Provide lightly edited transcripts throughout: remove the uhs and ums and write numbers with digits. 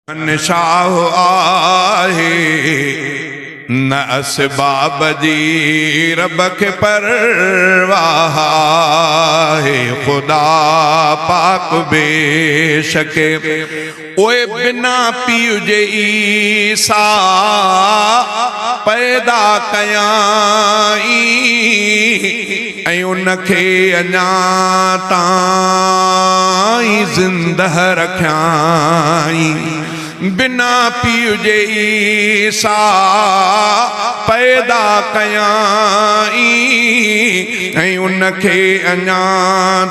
شاهه آهي نه اسباب جي رب کي پرواهه آهي خدا پاڪ بيشڪ اوء بنا پيء جي عيسيٰ پيدا ڪيائين ۽ ان کي اڃا تائين زنده رکيائين. بنا پيء جي عيسيٰ پيدا ڪيائين ۽ ان کي اڃا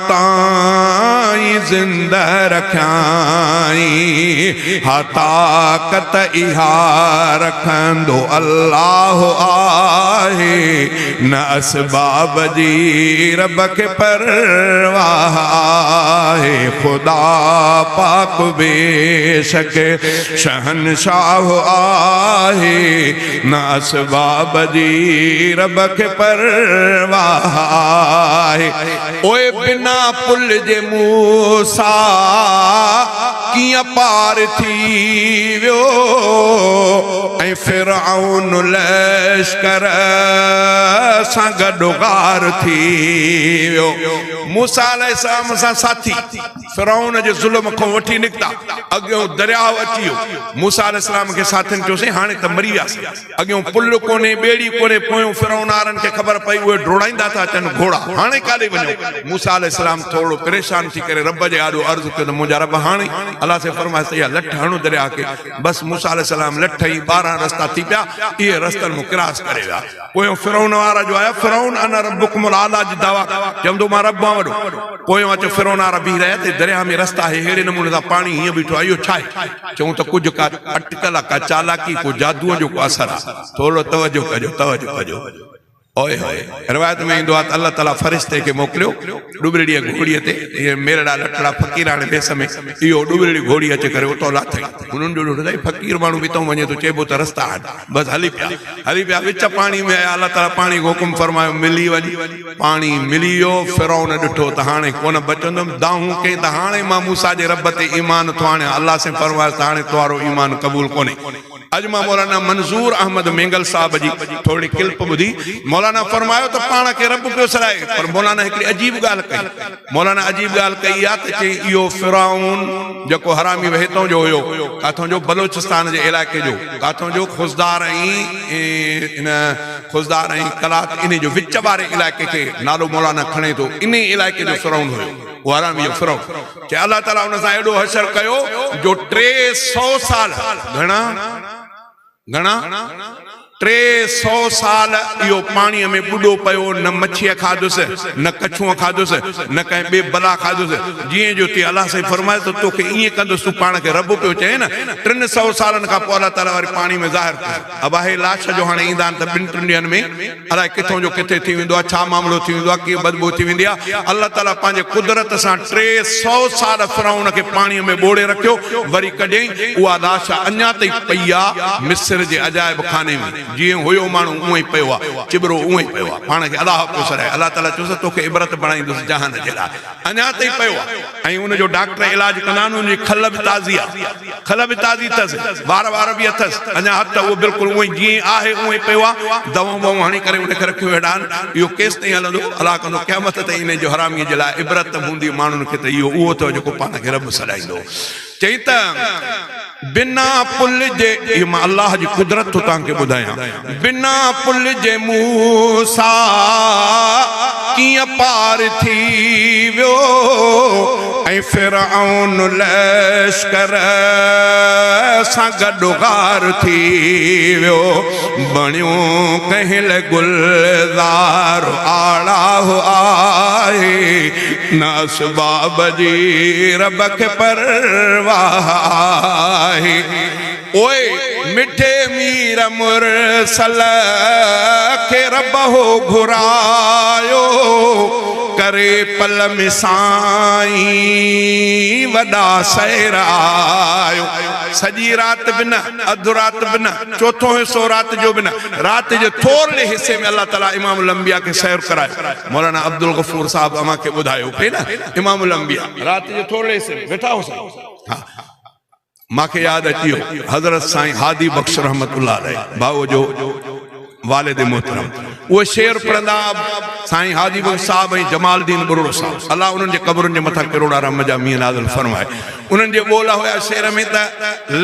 تائين زنده رکيائين. ها طاقت اها رکندو الله آهي. نه اسباب جي رب کي پرواهه آهي خدا پاڪ بيشڪ شهنشاهه آهي نه اسباب جي رب کي پرواهه آهي اوء بنا پل جي موسيٰ ڪيئن پار ٿي ويو ۽ فرعون لشڪر سان گڏ غار ٿي ويو. موسيٰ عليه السلام سان ساٿي فرعون جي ظلم کان وٺي نڪتا. اڳيون درياء اچي ويو. موسيٰ عليه السلام کي ساٿين چيو سائين هاڻي ته مري وياسين. اڳيون پل ڪونهي، ٻيڙي ڪونهي، پويون فرعون وارن کي خبر پئي اهي ڊوڙائيندا ٿا اچن گهوڙا، هاڻي ڪاڏي وڃون؟ موسيٰ عليه السلام ٿورڙو پريشان ٿي ڪري رب جي آڏو عرض ڪيو ته منهنجا رب هاڻي؟ الله سائين فرمايس ته اها لٺ هڻ درياء کي، بس موسيٰ عليه السلام لٺ هنئي 12 رستا ٿي پيا، اهي رستن مون ڪراس ڪري ويا. پويون فرعون وارا جو آيا، فرعون انا ربڪم الاعليٰ جي دعويٰ چوندو مان رب آهيان وڏو. پويون اچي فرعون وارا بيهي رهيا ته درياء ۾ رستا آهي ههڙي نموني سان پاڻي هيئن بيٺو آهي اهو ڇا آهي؟ چئون ته ڪجهه ڪا اٽڪل آ، ڪا چالاڪي، ڪو جادوء جو ڪو اثر آ. ٿورڙو توجه ڪجو، توجه ڪجو. اوئي هوئي. روايت ۾ ايندو آ ته الله تعاليٰ فرشتي کي موڪليو ڏٻرڙيء گهوڙيء تي، اهي ميرڙا لٽڙا فقيراڻي ويس ۾، اهو ڏٻرڙي گهوڙي اچي ڪري اتئون لاٿئي. هنن جو ڏٺو ته هي فقير ماڻهو به اتئون وڃي ٿو، چئبو ته رستا آهن. بس هلي پيا. هلي پيا، وچ پاڻي ۾ آيا، الله تعاليٰ پاڻي کي حڪم فرمايو، ملي وڃ. پاڻي ملي ويو، فرعون ڏٺو ته هاڻي ڪونه بچندم، دانهون ڪيائين ته هاڻي مان موسيٰ جي رب تي ايمان ٿو آڻيان، الله سائين فرمايس ته هاڻي توهارو ايمان قبول ڪونهي. اڄ مان مولانا منظور احمد مينگل صاحب جي ٿورڙي ڪلپ ٻڌي، مولانا فرمايو ته پاڻ کي رب پيو سڏائي، پر مولانا هڪڙي عجيب ڳالهه ڪئي، مولانا عجيب ڳالهه ڪئي اها ته چيائين اهو فرعون جيڪو حرامي وهيتون جو هيو، ڪاٿون جو بلوچستان جي علائقي جو، ڪاٿون جو خضدار ۽ ان خضدار ۽ قلات انهي جو وچ واري علائقي کي نالو مولانا کڻي ٿو انهي علائقي جو فرعون هيو اهو حرامي جو فرعون چي الله تعالي ان سان اهڙو حشر ڪيو جو 300 سال گهڻا گهڻا 300 سال اهو پاڻي ۾ ٻڏو پيو نه مڇيء کاڌس نه ڪڇونء کاڌس نه ڪنهن ٻي بلا کاڌس جيئن جو تيئن الله سائين فرمايو ته توکي ائين ڪندس تون پاڻ کي رب پيو چئين نه 300 سالن کان پوء الله تعالي وري پاڻي ۾ ظاهر ڪيو ابا هي لاش جو هاڻي ايندا آهن ته ٻن ٽن ڏينهن ۾ الائي ڪٿون جو ڪٿي ٿي ويندو آهي، ڇا معاملو ٿي ويندو آهي، ڪيئن بدبوء ٿي ويندي آهي. الله تعاليٰ پنهنجي قدرت سان 300 سال فرعون کي پاڻيء ۾ ٻوڙي رکيو، وري ڪڍيائين، اها لاش اڃا تائين پئي آهي مصر جي عجائب خاني ۾، جيئن هيو ماڻهو اونئن ئي پيو آهي، چٻرو اونئن ئي پيو آهي، پاڻ کي الله پيو سڏائي، الله تعاليٰ چيس ته توکي عبرت بڻائيندس جهان جي لاء، اڃا تائين پيو آهي ۽ ان جو ڊاڪٽر علاج ڪندا آهن، ان جي کل به تازي آهي. کل به تازي اٿس، وار وار به اٿس، اڃا هٿ اهو بلڪل اونئين جيئن آهي اونئين ئي پيو آ، دوائون ٻوائون هڻي ڪري ان کي رکيو ويٺا آهن، اهو ڪيستائين هلندو، الله ڪندو قيامت تائين انهي جو حراميء جي لاء عبرت هوندي ماڻهن کي ته اهو اهو اٿو جيڪو پاڻ کي رب سڏائيندو. چئي ته بنا پل جي، اهو مان الله جي قدرت ٿو توهان کي ٻڌايان، بنا پل جي موسيٰ ڪيئن پار ٿي ويو ۽ فرعون لشڪر سان گڏ غار ٿي ويو بڻيو ڪنهن لئه گلزار آڙاهه آهي نه اسباب جي رب کي پرواهه آهي. اوء مٺي مير مرسل کي رب هو گهرايو، ڪري پل ۾ سائين وڏا سير آيو. سڄي رات به نه، اڌ رات به نه، چوٿون حصو رات جو به نه، رات جي ٿورڙي حصي ۾ الله تعاليٰ امام الانبياء کي سير ڪرايو. مولانا عبدالغفور صاحب اوهان کي ٻڌايو پئي نه، امام الانبياء رات جي ٿورڙي حصي ۾ ويٺا هو سائين. ها. مان کي ياد اچي ويو حضرت سائين هادي بخش رحمت الله عليه ڀائو جو والد محترم اهو شعر پڙهندا سائين هادي بخش صاحب ۽ جمال الدين ٻرڙو صاحب الله انهن جي قبرن جي مٿان ڪروڙا رحم جا مينهن نازل فرمائي انهن جي ٻول هيا شعر ۾ ته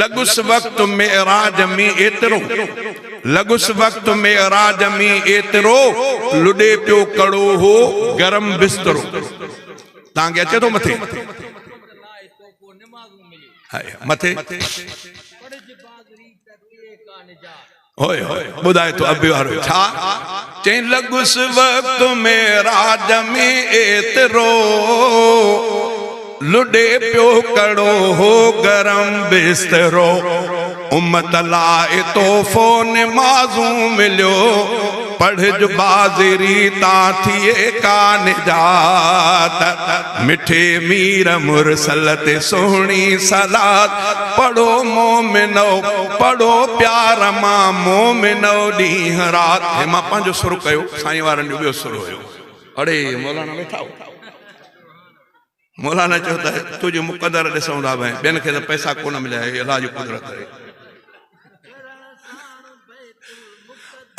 لڳس وقت معراج ۾ ايترو لڳس وقت معراج ۾ ايترو لڏي پيو ڪڙو هو گرم بسترو تان کي اچي ٿو مٿي مٿي هوئي هوئي ٻڌائي ٿو ابي وارو ڇا چئين لڳس وقت معراج ۾ ايترو لڏي پيو ڪڙو هو گرم بسترو امت لاء تحفو نمازون مليو پڙهج بازري تان ٿئي ڪا نجات مٺي مير مرسل تي سهڻي صلات پڙهو مومنو پڙهو پيار مان مومنو ڏينهن رات. هي مان پنهنجو سر ڪيو سائين وارن جو ٻيو سر هيو. اڙي مولانا ويٺا هو. مولانا چيو ته تنهنجو مقدر ڏسون ٿا ڀئي ٻين کي ته پئسا ڪونه مليا هي الله جي قدرت آهي.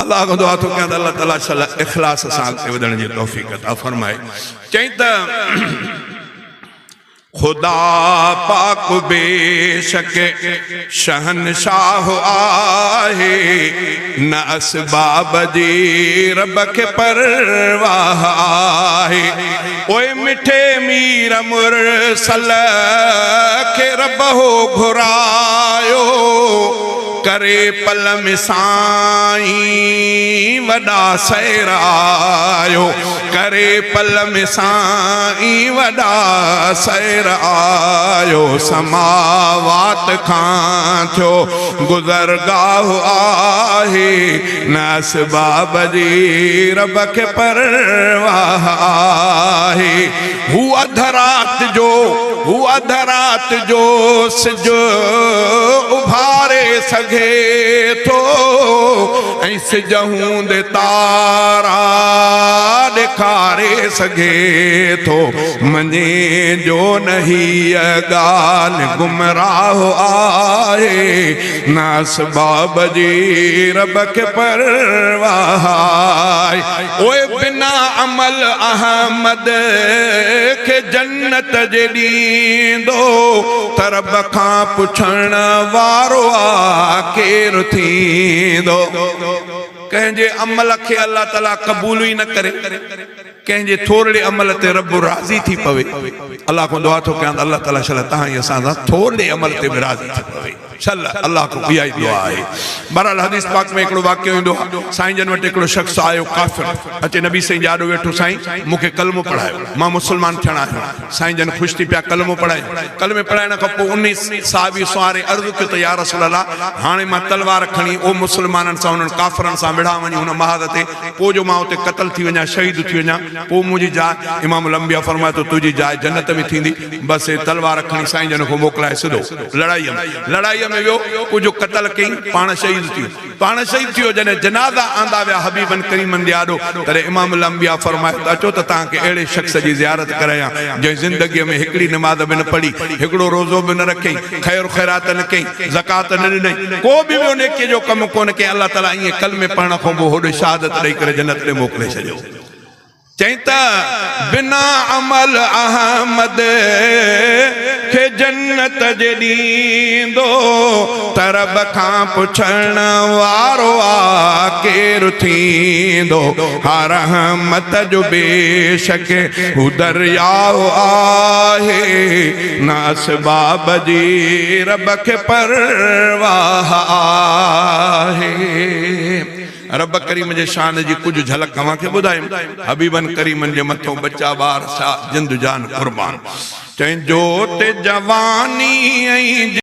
الله کان دعا ٿو ڪيان ته الله تعالي شل اخلاص سان اڳتي وڌڻ جي توفيق عطا فرمائي. چئين ته خدا پاڪ بيشڪ شهنشاهه آهي نه اسباب جي رب کي پرواهه آهي اوء مٺي مير مرسل کي رب هو گهرايو ڪري پل ۾ سائين وڏا سير آيو ڪري پل ۾ سائين وڏا سير آيو سماوات کان ٿيو گذرگاهه آهي نه اسباب جي رب کي پرواهه آهي هو اڌ رات جو هو اڌ رات جو سج اڀاري سگهي ٿو ۽ سج هوندي تارا ڏيکاري سگهي ٿو مڃي جو نه هيء ڳالهه گمراهه آهي نه اسباب جي رب کي پرواهه آهي. اوء بنا عمل احمد کي جنت جي ڏيندو ته رب کان پڇڻ وارو آ ڪير ٿيندو. ڪنهن جي عمل کي الله تعالي قبول ئي نه ڪري، ڪنهن جي ٿورڙي عمل تي رب راضي ٿي پوي. الله کان دعا ٿو ڪيان ته الله تعالي شل توهان ۽ اسان سان ٿورڙي عمل تي به راضي ٿي پوي. شل الله کان اها ئي دعا آهي. بهرحال حديث پاڪ ۾ هڪڙو واقعو ايندو آهي، سائين جن وٽ هڪڙو شخص آيو ڪافر، اچي نبي سائين جي آڏو ويٺو، سائين مون کي ڪلمو پڙهايو، مان مسلمان ٿيڻ آيو آهيان. سائين جن خوش ٿي پيا ڪلمو پڙهايائين. ڪلمي پڙهائڻ کان پوء انهي صحابي سنواري عرض ڪيو ته يا رسول الله هاڻي مان تلوار کڻي او مسلمانن سان انهن ڪافرن سان وڙهان وڃي هن محاذ تي، پوء جو مان اتي قتل ٿي وڃان شهيد ٿي وڃان پوء منهنجي جاء، امام الانبياء فرمايو ته تنهنجي جاء جنت ۾ ٿيندي. بس هي تلوار کڻي سائين جن کان موڪلائي سڌو لڙائيء ۾ لڙائيء ۾ ويو، ڪجهه قتل ڪيائين، پاڻ شهيد ٿيو. پاڻ شهيد ٿيو، جڏهن جنازا آندا ويا حبيبن ڪريمن جي آڏو، تڏهن امام الانبياء فرمايو ته اچو ته توهان کي اهڙي شخص جي زيارت ڪرايان، جنهن زندگيء ۾ هڪڙي نماز به نه پڙهي، هڪڙو روزو به نه رکيائين، خير خيرات نه ڪيائين، زڪوات نه ڏنائين، ڪو به ٻيو نيڪيء جو ڪم ڪونه ڪيائين، الله تعاليٰ ائين ڪلمي پڙهڻ کان پوء هوڏي شهادت ڏئي ڪري جنت ڏي موڪلي ڇڏيو. چئين ته بنا عمل احمد کي جنت جي ڏيندو ته رب کان پڇڻ وارو آ ڪير ٿيندو ها رحمت جو بيشڪ هو درياء آهي نه اسباب جي رب کي پرواهه آهي. رب ڪريم جي شان جي ڪجهه جهلڪ اوهان کي ٻڌايم. حبيبن ڪريمن جي مٿو ٻچا ٻار سا جند جان قربان. چئين جوت جواني ۽.